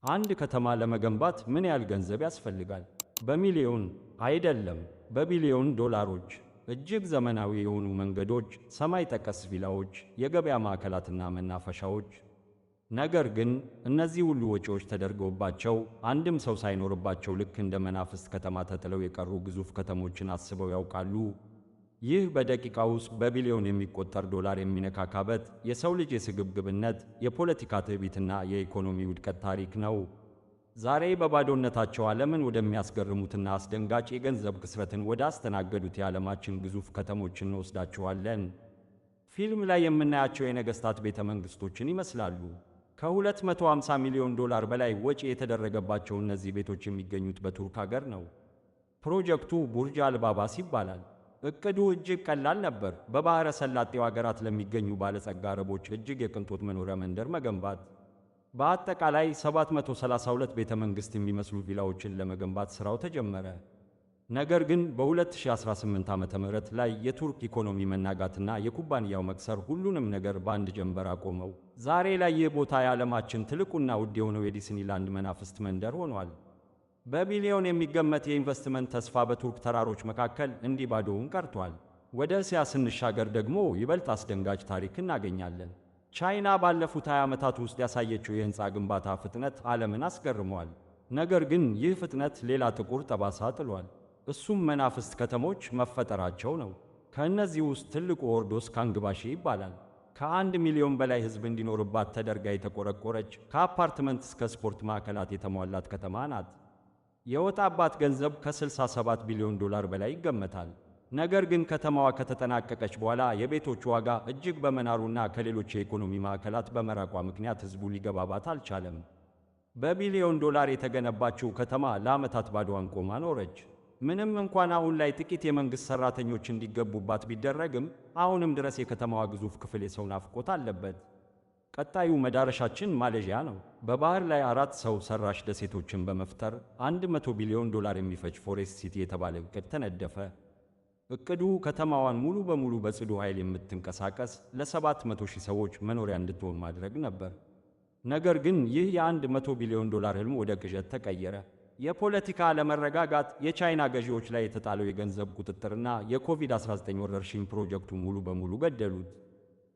አንድ ከተማ ለመገንባት ምን ያህል ገንዘብ ያስፈልጋል? በሚሊዮን አይደለም፣ በቢሊዮን ዶላሮች። እጅግ ዘመናዊ የሆኑ መንገዶች፣ ሰማይ ጠቀስ ቪላዎች፣ የገበያ ማዕከላትና መናፈሻዎች። ነገር ግን እነዚህ ሁሉ ወጪዎች ተደርገውባቸው አንድም ሰው ሳይኖርባቸው ልክ እንደ መናፍስት ከተማ ተጥለው የቀሩ ግዙፍ ከተሞችን አስበው ያውቃሉ? ይህ በደቂቃ ውስጥ በቢሊዮን የሚቆጠር ዶላር የሚነካካበት የሰው ልጅ የስግብግብነት፣ የፖለቲካ ትዕቢትና የኢኮኖሚ ውድቀት ታሪክ ነው። ዛሬ በባዶነታቸው ዓለምን ወደሚያስገርሙትና አስደንጋጭ የገንዘብ ክስረትን ወደ አስተናገዱት የዓለማችን ግዙፍ ከተሞች እንወስዳችኋለን። ፊልም ላይ የምናያቸው የነገሥታት ቤተ መንግሥቶችን ይመስላሉ። ከ250 ሚሊዮን ዶላር በላይ ወጪ የተደረገባቸው እነዚህ ቤቶች የሚገኙት በቱርክ ሀገር ነው። ፕሮጀክቱ ቡርጅ አልባባስ ይባላል። እቅዱ እጅግ ቀላል ነበር። በባሕረ ሰላጤው ሀገራት ለሚገኙ ባለጸጋ አረቦች እጅግ የቅንጦት መኖሪያ መንደር መገንባት። በአጠቃላይ 732 ቤተ መንግሥት የሚመስሉ ቪላዎችን ለመገንባት ሥራው ተጀመረ። ነገር ግን በ2018 ዓ.ም ላይ የቱርክ ኢኮኖሚ መናጋትና የኩባንያው መክሰር ሁሉንም ነገር በአንድ ጀንበር አቆመው። ዛሬ ላይ ይህ ቦታ የዓለማችን ትልቁና ውድ የሆነው የዲስኒላንድ መናፍስት መንደር ሆኗል። በቢሊዮን የሚገመት የኢንቨስትመንት ተስፋ በቱርክ ተራሮች መካከል እንዲህ ባዶውን ቀርቷል። ወደ እስያ ስንሻገር ደግሞ ይበልጥ አስደንጋጭ ታሪክ እናገኛለን። ቻይና ባለፉት 20 ዓመታት ውስጥ ያሳየችው የሕንፃ ግንባታ ፍጥነት ዓለምን አስገርሟል። ነገር ግን ይህ ፍጥነት ሌላ ጥቁር ጠባሳ ጥሏል። እሱም መናፍስት ከተሞች መፈጠራቸው ነው። ከእነዚህ ውስጥ ትልቁ ኦርዶስ ካንግባሺ ይባላል። ከ1 ሚሊዮን በላይ ሕዝብ እንዲኖርባት ተደርጋ የተቆረቆረች፣ ከአፓርትመንት እስከ ስፖርት ማዕከላት የተሟላት ከተማ ናት። የወጣባት ገንዘብ ከ67 ቢሊዮን ዶላር በላይ ይገመታል። ነገር ግን ከተማዋ ከተጠናቀቀች በኋላ የቤቶች ዋጋ እጅግ በመናሩና ከሌሎች የኢኮኖሚ ማዕከላት በመራቋ ምክንያት ሕዝቡ ሊገባባት አልቻለም። በቢሊዮን ዶላር የተገነባችው ከተማ ለዓመታት ባዶዋን ቆማ ኖረች። ምንም እንኳን አሁን ላይ ጥቂት የመንግሥት ሠራተኞች እንዲገቡባት ቢደረግም፣ አሁንም ድረስ የከተማዋ ግዙፍ ክፍል የሰው ናፍቆት አለበት። ቀጣዩ መዳረሻችን ማሌዥያ ነው። በባህር ላይ አራት ሰው ሰራሽ ደሴቶችን በመፍጠር 100 ቢሊዮን ዶላር የሚፈጅ ፎሬስት ሲቲ የተባለ እቅድ ተነደፈ። እቅዱ ከተማዋን ሙሉ በሙሉ በጽዱ ኃይል የምትንቀሳቀስ፣ ለ700 ሺህ ሰዎች መኖሪያ እንድትሆን ማድረግ ነበር። ነገር ግን ይህ የ100 ቢሊዮን ዶላር ህልም ወደ ቅዠት ተቀየረ። የፖለቲካ አለመረጋጋት፣ የቻይና ገዢዎች ላይ የተጣለው የገንዘብ ቁጥጥርና የኮቪድ-19 ወረርሽኝ ፕሮጀክቱ ሙሉ በሙሉ ገደሉት።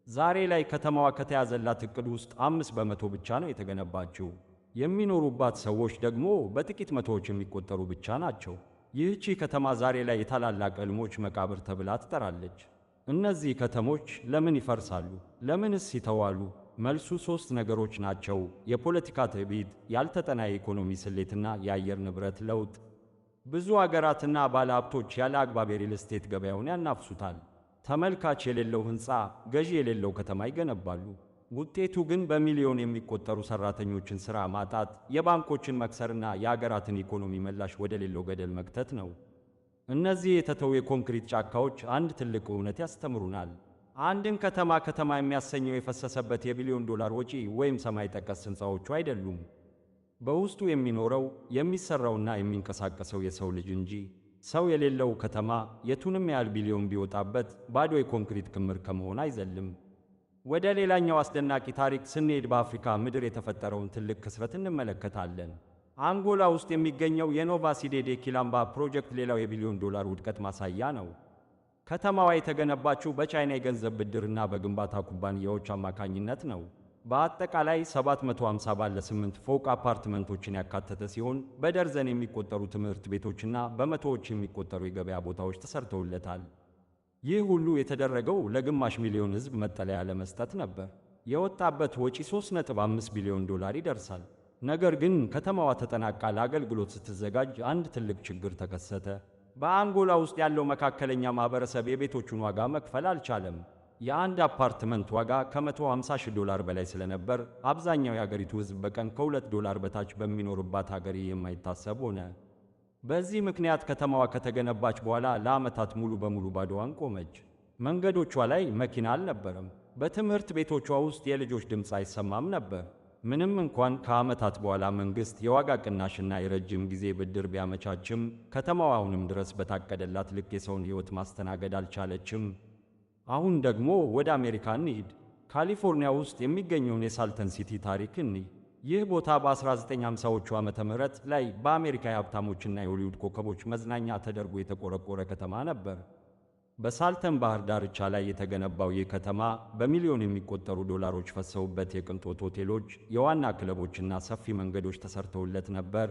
ዛሬ ላይ ከተማዋ ከተያዘላት እቅድ ውስጥ 5% ብቻ ነው የተገነባችው። የሚኖሩባት ሰዎች ደግሞ በጥቂት መቶዎች የሚቆጠሩ ብቻ ናቸው። ይህቺ ከተማ ዛሬ ላይ የታላላቅ ህልሞች መቃብር ተብላ ትጠራለች። እነዚህ ከተሞች ለምን ይፈርሳሉ? ለምንስ ይተዋሉ? መልሱ ሦስት ነገሮች ናቸው፦ የፖለቲካ ትዕቢት፣ ያልተጠና የኢኮኖሚ ስሌትና የአየር ንብረት ለውጥ። ብዙ አገራትና ባለሀብቶች ያለ አግባብ የሪል ስቴት ገበያውን ያናፍሱታል። ተመልካች የሌለው ሕንፃ፣ ገዢ የሌለው ከተማ ይገነባሉ። ውጤቱ ግን በሚሊዮን የሚቆጠሩ ሰራተኞችን ሥራ ማጣት፣ የባንኮችን መክሰርና የአገራትን ኢኮኖሚ መላሽ ወደሌለው ገደል መክተት ነው። እነዚህ የተተው የኮንክሪት ጫካዎች አንድ ትልቅ እውነት ያስተምሩናል። አንድን ከተማ ከተማ የሚያሰኘው የፈሰሰበት የቢሊዮን ዶላር ወጪ ወይም ሰማይ ጠቀስ ሕንፃዎቹ አይደሉም። በውስጡ የሚኖረው፣ የሚሠራውና የሚንቀሳቀሰው የሰው ልጅ እንጂ። ሰው የሌለው ከተማ የቱንም ያህል ቢሊዮን ቢወጣበት ባዶ የኮንክሪት ክምር ከመሆን አይዘልም። ወደ ሌላኛው አስደናቂ ታሪክ ስንሄድ በአፍሪካ ምድር የተፈጠረውን ትልቅ ክስረት እንመለከታለን። አንጎላ ውስጥ የሚገኘው የኖቫ ሲዴዴ ኪላምባ ፕሮጀክት ሌላው የቢሊዮን ዶላር ውድቀት ማሳያ ነው። ከተማዋ የተገነባችው በቻይና የገንዘብ ብድርና በግንባታ ኩባንያዎች አማካኝነት ነው። በአጠቃላይ 750 ባለ 8 ፎቅ አፓርትመንቶችን ያካተተ ሲሆን፣ በደርዘን የሚቆጠሩ ትምህርት ቤቶችና በመቶዎች የሚቆጠሩ የገበያ ቦታዎች ተሰርተውለታል። ይህ ሁሉ የተደረገው ለግማሽ ሚሊዮን ሕዝብ መጠለያ ለመስጠት ነበር። የወጣበት ወጪ 3.5 ቢሊዮን ዶላር ይደርሳል። ነገር ግን ከተማዋ ተጠናቃ ለአገልግሎት ስትዘጋጅ አንድ ትልቅ ችግር ተከሰተ። በአንጎላ ውስጥ ያለው መካከለኛ ማህበረሰብ የቤቶቹን ዋጋ መክፈል አልቻለም። የአንድ አፓርትመንት ዋጋ ከ150 ሺህ ዶላር በላይ ስለነበር አብዛኛው የአገሪቱ ሕዝብ በቀን ከ2 ዶላር በታች በሚኖርባት ሀገር የማይታሰብ ሆነ። በዚህ ምክንያት ከተማዋ ከተገነባች በኋላ ለዓመታት ሙሉ በሙሉ ባዶዋን ቆመች። መንገዶቿ ላይ መኪና አልነበረም። በትምህርት ቤቶቿ ውስጥ የልጆች ድምፅ አይሰማም ነበር። ምንም እንኳን ከዓመታት በኋላ መንግሥት የዋጋ ቅናሽና የረጅም ጊዜ ብድር ቢያመቻችም፣ ከተማዋ አሁንም ድረስ በታቀደላት ልክ የሰውን ሕይወት ማስተናገድ አልቻለችም። አሁን ደግሞ ወደ አሜሪካ እንሂድ። ካሊፎርኒያ ውስጥ የሚገኘውን የሳልተን ሲቲ ታሪክ እንይ። ይህ ቦታ በ1950ዎቹ ዓመተ ምህረት ላይ በአሜሪካ የሀብታሞችና የሆሊውድ ኮከቦች መዝናኛ ተደርጎ የተቆረቆረ ከተማ ነበር። በሳልተን ባህር ዳርቻ ላይ የተገነባው ይህ ከተማ በሚሊዮን የሚቆጠሩ ዶላሮች ፈሰውበት የቅንጦት ሆቴሎች፣ የዋና ክለቦችና ሰፊ መንገዶች ተሰርተውለት ነበር።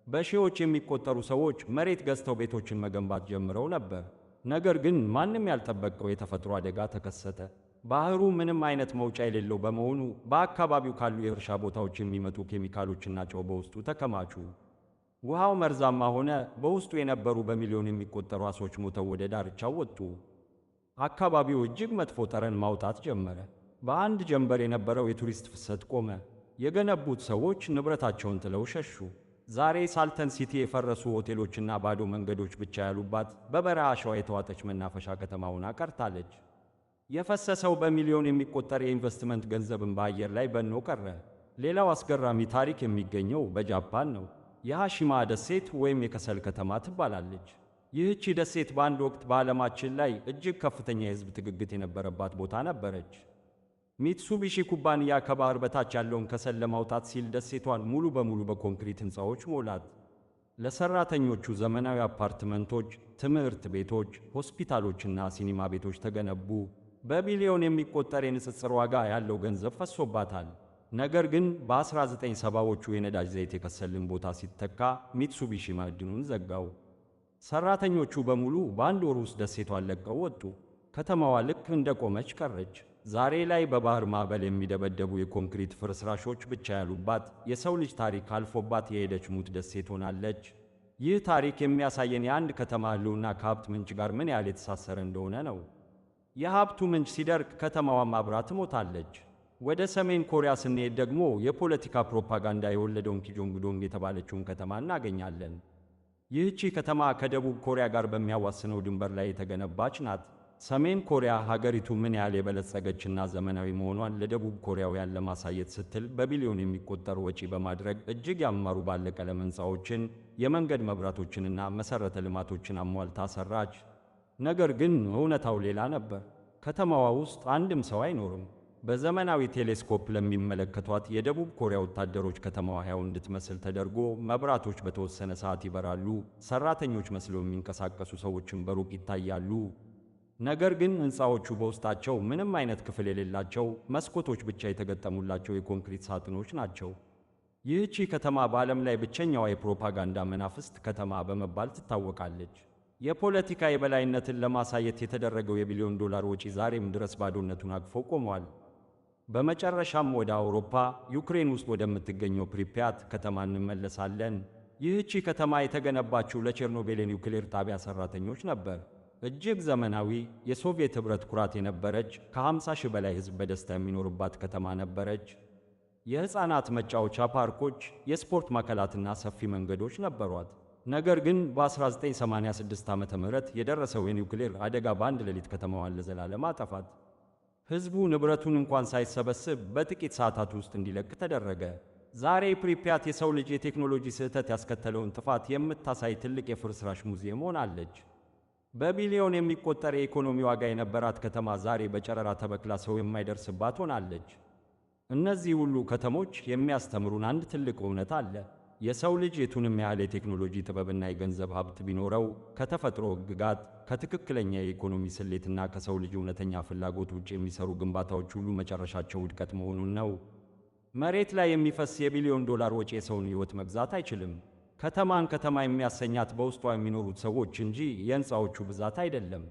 በሺዎች የሚቆጠሩ ሰዎች መሬት ገዝተው ቤቶችን መገንባት ጀምረው ነበር። ነገር ግን ማንም ያልጠበቀው የተፈጥሮ አደጋ ተከሰተ። ባህሩ ምንም አይነት መውጫ የሌለው በመሆኑ በአካባቢው ካሉ የእርሻ ቦታዎች የሚመጡ ኬሚካሎችና ጨው በውስጡ ተከማቹ። ውሃው መርዛማ ሆነ። በውስጡ የነበሩ በሚሊዮን የሚቆጠሩ ዓሦች ሞተው ወደ ዳርቻው ወጡ። አካባቢው እጅግ መጥፎ ጠረን ማውጣት ጀመረ። በአንድ ጀንበር የነበረው የቱሪስት ፍሰት ቆመ። የገነቡት ሰዎች ንብረታቸውን ጥለው ሸሹ። ዛሬ ሳልተን ሲቲ የፈረሱ ሆቴሎችና ባዶ መንገዶች ብቻ ያሉባት በበረሃ አሸዋ የተዋጠች መናፈሻ ከተማ ሆና ቀርታለች። የፈሰሰው በሚሊዮን የሚቆጠር የኢንቨስትመንት ገንዘብን በአየር ላይ በኖ ቀረ። ሌላው አስገራሚ ታሪክ የሚገኘው በጃፓን ነው። የሃሺማ ደሴት ወይም የከሰል ከተማ ትባላለች። ይህቺ ደሴት በአንድ ወቅት በዓለማችን ላይ እጅግ ከፍተኛ የሕዝብ ጥግግት የነበረባት ቦታ ነበረች። ሚትሱቢሺ ኩባንያ ከባህር በታች ያለውን ከሰል ለማውጣት ሲል ደሴቷን ሙሉ በሙሉ በኮንክሪት ሕንፃዎች ሞላት። ለሰራተኞቹ ዘመናዊ አፓርትመንቶች፣ ትምህርት ቤቶች፣ ሆስፒታሎችና ሲኒማ ቤቶች ተገነቡ። በቢሊዮን የሚቆጠር የንጽጽር ዋጋ ያለው ገንዘብ ፈሶባታል። ነገር ግን በ1970ዎቹ የነዳጅ ዘይት የከሰልን ቦታ ሲተካ ሚትሱቢሺ ማዕድኑን ዘጋው። ሰራተኞቹ በሙሉ በአንድ ወር ውስጥ ደሴቷን ለቀው ወጡ። ከተማዋ ልክ እንደቆመች ቀረች። ዛሬ ላይ በባህር ማዕበል የሚደበደቡ የኮንክሪት ፍርስራሾች ብቻ ያሉባት፣ የሰው ልጅ ታሪክ አልፎባት የሄደች ሙት ደሴት ሆናለች። ይህ ታሪክ የሚያሳየን የአንድ ከተማ ሕልውና ከሀብት ምንጭ ጋር ምን ያህል የተሳሰረ እንደሆነ ነው። የሀብቱ ምንጭ ሲደርቅ ከተማዋም አብራ ትሞታለች። ወደ ሰሜን ኮሪያ ስንሄድ ደግሞ የፖለቲካ ፕሮፓጋንዳ የወለደውን ኪጆንግዶንግ የተባለችውን ከተማ እናገኛለን። ይህቺ ከተማ ከደቡብ ኮሪያ ጋር በሚያዋስነው ድንበር ላይ የተገነባች ናት። ሰሜን ኮሪያ ሀገሪቱ ምን ያህል የበለጸገችና ዘመናዊ መሆኗን ለደቡብ ኮሪያውያን ለማሳየት ስትል በቢሊዮን የሚቆጠር ወጪ በማድረግ እጅግ ያማሩ ባለቀለም ሕንፃዎችን፣ የመንገድ መብራቶችንና መሠረተ ልማቶችን አሟልታ ሰራች። ነገር ግን እውነታው ሌላ ነበር። ከተማዋ ውስጥ አንድም ሰው አይኖርም። በዘመናዊ ቴሌስኮፕ ለሚመለከቷት የደቡብ ኮሪያ ወታደሮች ከተማዋ ሕያው እንድትመስል ተደርጎ መብራቶች በተወሰነ ሰዓት ይበራሉ፣ ሰራተኞች መስለው የሚንቀሳቀሱ ሰዎችን በሩቅ ይታያሉ። ነገር ግን ሕንፃዎቹ በውስጣቸው ምንም አይነት ክፍል የሌላቸው፣ መስኮቶች ብቻ የተገጠሙላቸው የኮንክሪት ሳጥኖች ናቸው። ይህቺ ከተማ በዓለም ላይ ብቸኛዋ የፕሮፓጋንዳ መናፍስት ከተማ በመባል ትታወቃለች። የፖለቲካ የበላይነትን ለማሳየት የተደረገው የቢሊዮን ዶላር ወጪ ዛሬም ድረስ ባዶነቱን አቅፎ ቆሟል። በመጨረሻም ወደ አውሮፓ ዩክሬን ውስጥ ወደምትገኘው ፕሪፒያት ከተማ እንመለሳለን። ይህቺ ከተማ የተገነባችው ለቼርኖቤል የኒውክሌር ጣቢያ ሰራተኞች ነበር። እጅግ ዘመናዊ፣ የሶቪየት ኅብረት ኩራት የነበረች፣ ከ50 ሺህ በላይ ሕዝብ በደስታ የሚኖርባት ከተማ ነበረች። የሕፃናት መጫወቻ ፓርኮች፣ የስፖርት ማዕከላትና ሰፊ መንገዶች ነበሯት። ነገር ግን በ1986 ዓ.ም የደረሰው የኒውክሌር አደጋ በአንድ ሌሊት ከተማዋን ለዘላለም አጠፋት። ሕዝቡ ንብረቱን እንኳን ሳይሰበስብ በጥቂት ሰዓታት ውስጥ እንዲለቅ ተደረገ። ዛሬ ፕሪፒያት የሰው ልጅ የቴክኖሎጂ ስህተት ያስከተለውን ጥፋት የምታሳይ ትልቅ የፍርስራሽ ሙዚየም ሆናለች። በቢሊዮን የሚቆጠር የኢኮኖሚ ዋጋ የነበራት ከተማ ዛሬ በጨረራ ተበክላ ሰው የማይደርስባት ሆናለች። እነዚህ ሁሉ ከተሞች የሚያስተምሩን አንድ ትልቅ እውነት አለ። የሰው ልጅ የቱንም ያህል የቴክኖሎጂ ጥበብና የገንዘብ ሀብት ቢኖረው ከተፈጥሮ ሕግጋት፣ ከትክክለኛ የኢኮኖሚ ስሌትና ከሰው ልጅ እውነተኛ ፍላጎት ውጭ የሚሰሩ ግንባታዎች ሁሉ መጨረሻቸው ውድቀት መሆኑን ነው። መሬት ላይ የሚፈስ የቢሊዮን ዶላር ወጪ የሰውን ሕይወት መግዛት አይችልም። ከተማን ከተማ የሚያሰኛት በውስጧ የሚኖሩት ሰዎች እንጂ የሕንፃዎቹ ብዛት አይደለም።